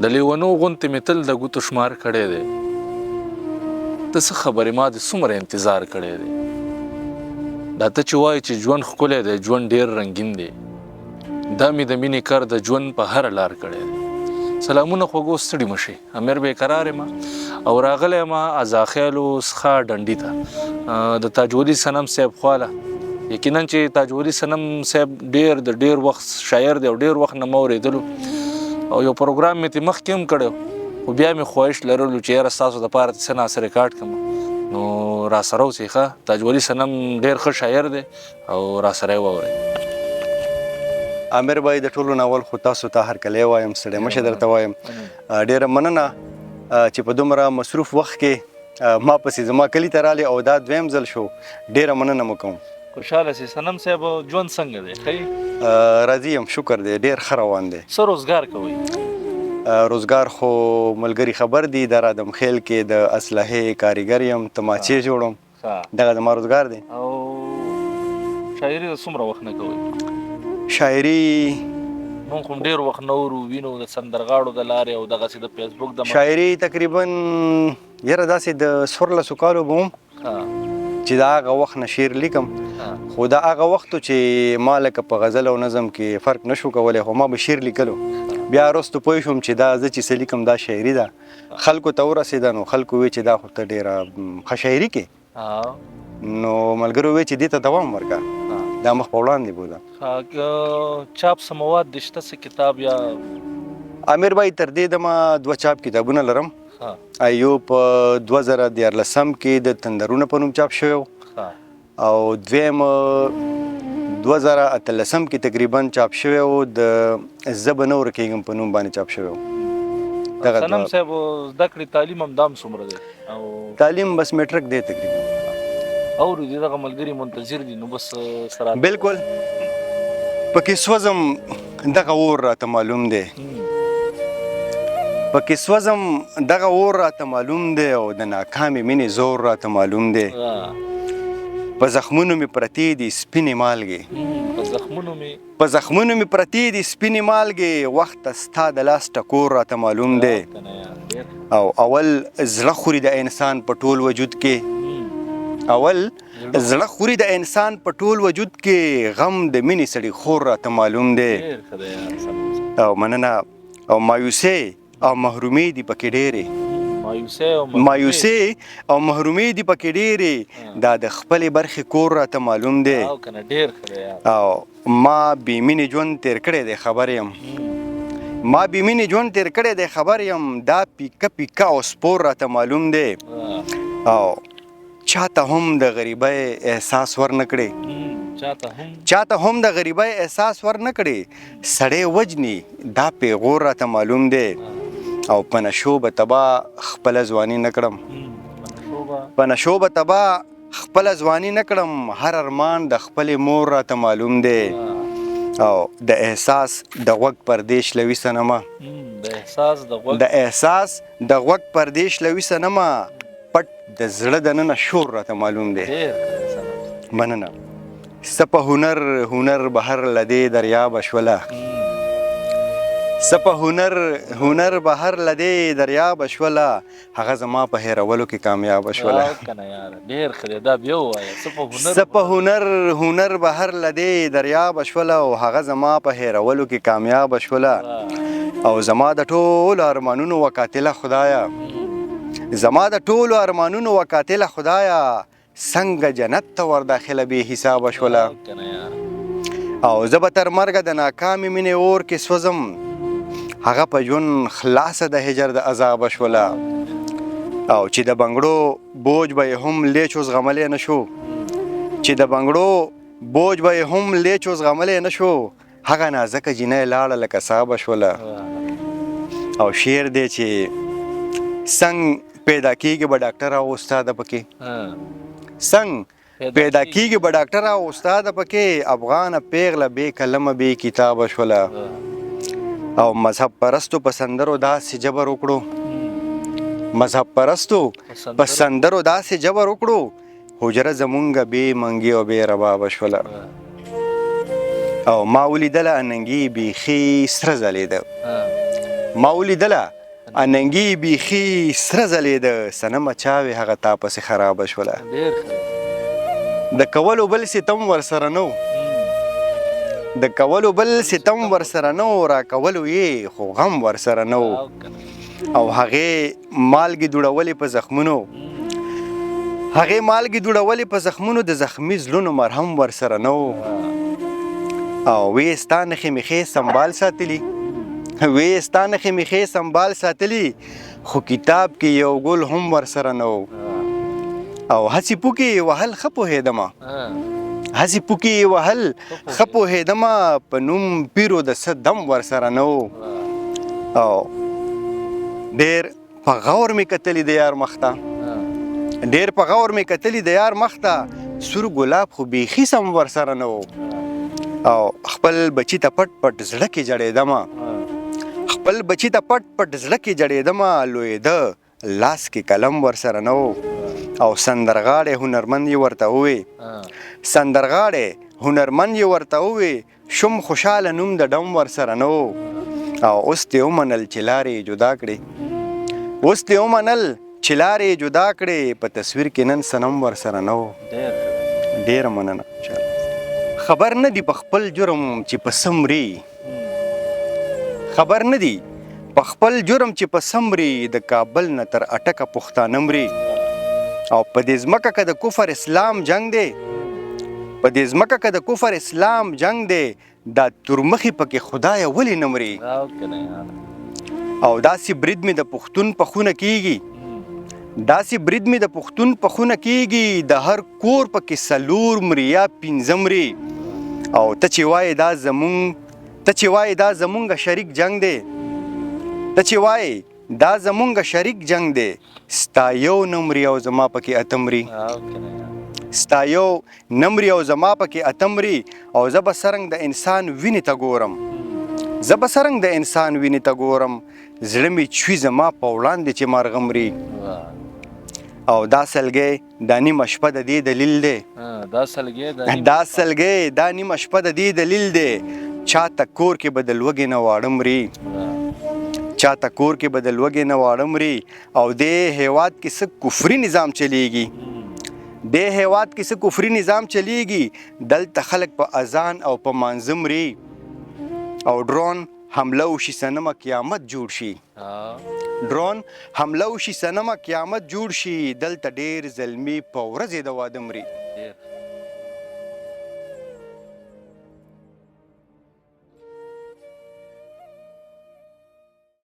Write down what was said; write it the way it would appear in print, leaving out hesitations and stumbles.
د لیونو غونتې مې تل د ګوتو شمار کړی دی. ته څه خبرې، ما دې څومره انتظار کړی دی. دا ته چې وایې چې ژوند ښکلی دی، ژوند ډیر رنګین دی، دا مې د مینې کر د ژوند په هره لار کړی دی. سلامونه خوږو، ستړي مه شئ. امیر بیقرار یم او راغلی یم ازاخیلو څخه ډنډي ته د تاج ولي صنم صاحب خواله. یقینا چې تاج ولي صنم صاحب ډیر د ډیر وخت شاعر دی او ډیر وخت نه مې اورېدلو او یو پروګرام مې ترې مخکې هم کړی، خو بیا مې خواهش لرلو چې یاره ستاسو دپاره څه ناڅه ریکارډ کړم. نو راسره اوسئ. ښه، تاج ولي صنم ډیر ښه شاعر دی او راسره یې واورئ. امیر بای، د ټولو نه اول خو تاسو ته هرکلی وایم، ستړی مشه درته وایم. ډیره مننه چې په دومره مصروف وخت کې ما پسې زما کلی ته رالی او دا دویم ځل شو. ډیره مننه مو کوم. خوشحاله سي صنم صاحب. ژوند څنګه دی؟ ښه؟ راضي یم، شکر دی، ډیر ښه روان دی. څه روزګار کوئ؟ روزګار خو ملګري خبر دي، د رادم خیل کې د اسلحې کاریګر یم، تماچې جوړوم. دغه زما روزګار دی. او شاعري د څومره وخت نه کوئ؟ شاعري مونږ خو ډیر وخت نه اورو، وینو د سندرغاړو د لارې او دغسې د فیسبوک د شاعري تقریبا یاره داسې د 14 کالو به وم چې دا هغه وخت نه شعر لیکم. خو دا هغه وخت چې ما لکه په غزل او نظم کې فرق نشو کولی، خو ما به شعر لیکلو. بیا وروسته پوه شوم چې دا زه چې څه لیکم دا شاعري ده. خلکو ته ورسېده نو خلکو وی چې دا خو ته ډېره ښه شاعري کې. نو ملګرو وی چې دې ته دوام ورکړه، دا مخ په وړاندې بوځه. چاپ څه مواد دې شته، څه کتاب یا؟ امیر بای، تر دې دمه دوه چاپ کتابونه لرم. یو په 2013 کې د تندرونه په نوم چاپ شوی او دویم 2018 کې تقریبا چاپ شوی و، د زه به نه ورکېږم په نوم باندې چاپ شوی و. دغه صنم صاحب، زده کړې تعلیم هم دام څومره دی او تعلیم بس میټرک دی تقریبا. او دې دغه ملګري منتظر دي، نو بس سره. بالکل. پکې سوزم دغه اور راته معلوم دی، پکې سوزم دغه اور راته معلوم دی او د ناکامې مینې زور راته معلوم دی. په زخمونو مې پرتې دي سپینې مالګې، په زخمونو مې په زخمونو مې پرتې دي سپینې مالګې، وخت ستا د لاس ټکور راته معلوم دی. او اول زړه خوري د انسان په ټول وجود کې، اول زړه خوري د انسان په ټول وجود کې، غم د مینې سړي خور راته معلوم دی. او مننه. او مایوسۍ او محرومۍ دي پکې ډېرې، مایوسۍ او محرومۍ دي پکې ډېرې، دا د خپلې برخې کور راته معلوم دی. او ما بې مینې ژوند تېر کړی دی، خبر یم، ما بې مینې ژوند تېر کړی دی، خبر یم، دا پیکه پیکه او سپور راته معلوم دی. او چاته هم د غریبۍ احساس ورنکړي، چاته هم د غریبۍ احساس ورنکړي، سړی وجني دا پیغور راته معلوم دی. او په نشو به تبا خپله ځواني نه کړم، په نشو به تبا خپله ځواني نه کړم، هر ارمان د خپلې مور راته معلوم دی. او د احساس د غوږ پردې شلوي صنمه، د احساس د غوږ پردې شلوي صنمه، پټ د زړه دننه شور راته معلوم دی. مننه. څه په هنر هنر بهر له دې دریابه شوله، څه په هنر هنر بهر له دې دریابه شوله، هغه زما په هېرولو کې کامیابه شوله. ډېر ښه دی، دا بیا ووایه. څه په هنر څه په هنر هنر بهر له دې دریابه شوله او هغه زما په هېرولو کې کامیابه شوله. او زما د ټولو ارمانونو وقاتله خدایا، زما د ټولو ارمانونو وقاتله خدایا، څنګه جنت ته ور داخله بې حسابه شوله. او زه به تر مرګه د ناکامې مینې اور کې سوځم، هغه په ژوند خلاصه د هجر د عذابه شوله. او چې د بنګړو بوج به یې هم لیچو زغملی نه شو، چې د بنګړو بوج به یې هم لیچو زغملی نه شو، هغه نازکه جینۍ لاړه لکه سابه شوله. او شعر دی چې څنګه پیدا کیږي به ډاکټر او استاد پکې، څنګه پیدا کیږي به ډاکټر او استاد پکې، افغانه پیغله بې قلمه بې کتابه شوله. او مذهب پرستو په سندرو داسې جبر وکړو، مذهب پرستو په سندرو داسې جبر وکړو، حجره زمونږ بې منګي او بې ربابه شوله. او ما ولیدله اننګي بیخي سره ځلېده، ما ولیدله اننګي بیخي سره ځلېده، صنمه چا وې هغه تا پسې خرابه شوله. د کولو بل ستم ورسره نه و، د کولو بل ستم ورسره نه و، را کولو یې خو غم ورسره نه و. او هغې مالګې دوړولې په زخمونو، هغې مالګې دوړولې په زخمونو، د زخمي زړونو مرهم ورسره نه و. او وې ستا نښې مې ښې سنبال ساتلي، وې ستا نښې مې ښې سنبال ساتلي، خو کتاب کې یو ګل هم ورسره نه و. او هسې پوکې یې وهل ښه پوهېدمه، هسې پوکې یې وهل ښه پوهېدمه، په نوم پیرو د څه دم ورسره نه و. او ډېر په غور مې کتلي د یار مخته، ډېر په غور مې کتلي د یار مخته، سور ګلاب خو بیخي سم ورسره نه و. او خپل بچي ته پټ پټ زړه کې جړېدمه، خپل بچي ته پټ پټ زړه کې جړېدمه، لویده لاس کې قلم ورسره نه و. او سندرغاړی هنرمند یې ورته ووی، سندرغاړی هنرمند یې ورته ووی، شوم خوشاله نوم د ډم ورسره نه و. او اوس دې ومنل چې لارې یې جدا کړې، اوس دې ومنل چې لارې یې جدا کړې، په تصویر کې نن صنم ورسره نه و. ډېره مننه. خبر نه دی په خپل جرم چې په څه مري، خبر نه دی په خپل جرم چې په څه مري، د کابل نه تر اټکه پښتانه مري. او په دې ځمکه که د کفر اسلام جنګ دی، په دې ځمکه که د کفر اسلام جنګ دی، دا تورمخي پکې خدایه ولې نه مري. او داسې برید مې د پښتون په خونه کیږي، داسې برید مې د پښتون په خونه کیږي، د هر کور پکې څلور مري یا پنځه مري. او ته چې وایې دا زمونږ، ته چې وایې دا زمونږ شریک جنګ دی، ته چې وایې دا زمونږ شریک جنګ دی، ستا یو نه مري او زما پکې اته مري، ستا یو نه مري او زما پکې اته مري. او زه به څرنګ د انسان وینې ته ګورم، زه به څرنګ د انسان وینې ته ګورم، زړه مې چوي زما په وړاندې چې مارغه مري. او دا سلګۍ دا نیمه شپه د دې دلیل دی، دا سلګۍ دا نیمه شپه د دې دلیل دی، چاته کور کې به د لوږې نه واړه مري، چاته کور کې به د لوږې نه واړه مري. او دې هیواد کې څه کفري نظام چلیږي، دې هیواد کې څه کفري نظام چلیږي، دلته خلک په اذان او په مانځه مري. او ډرون حمله وشي صنمه قیامت جوړ شي، ډرون حمله وشي صنمه قیامت جوړ شي، دلته ډېر زلمي په ورځې د واده مري.